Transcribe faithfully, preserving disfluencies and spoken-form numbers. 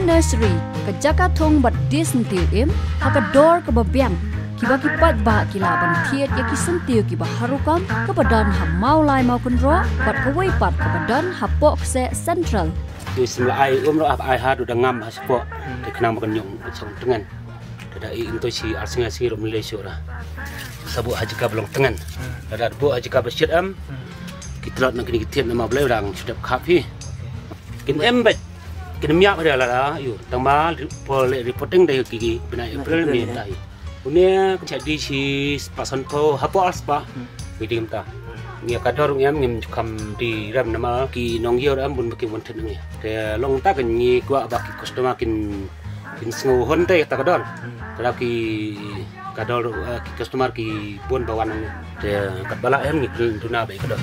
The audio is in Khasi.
Nursery, ka jaka thung bad die syntiew im ha ka dor kaba biang. Kiba ki paidbah ki lah ban thied ïa ki syntiew kiba har rukom kaba don ha Mawlai Mawkynroh bad kawei pat kaba don hapoh Kseh Central. Ïa sim la ai um ruh ap ai ha du da ngam ha shapoh. Te khnang ba kan ïong song tngen. Te da i into shi ar sngi ar sngi ruh mlei shuh ra. Sa buh ha jaka ba long tngen. Da da buh ha jaka ba shit em. Ki tlot na kini ki thied na ma blei dang shu dep khap hi. Kin em bad kin em ïap ha la la yu tang ma pol reporting da yu ki ki bnai April ni da hi. Une kan cha di shi spah san phew hapoh ar spah. Ngi ding ta. Ngi ka dor ngem ngem ju kham di rem nama ki nongïew em bun ba ki wan thit ngi. Te long ta kan ngi kwah ba ki customer kin kin sngew hon te ta ka dor. Te la ki ka dor ki customer ki bun ba wan ngi. Te kat ba la em ngi duna ba ka dor.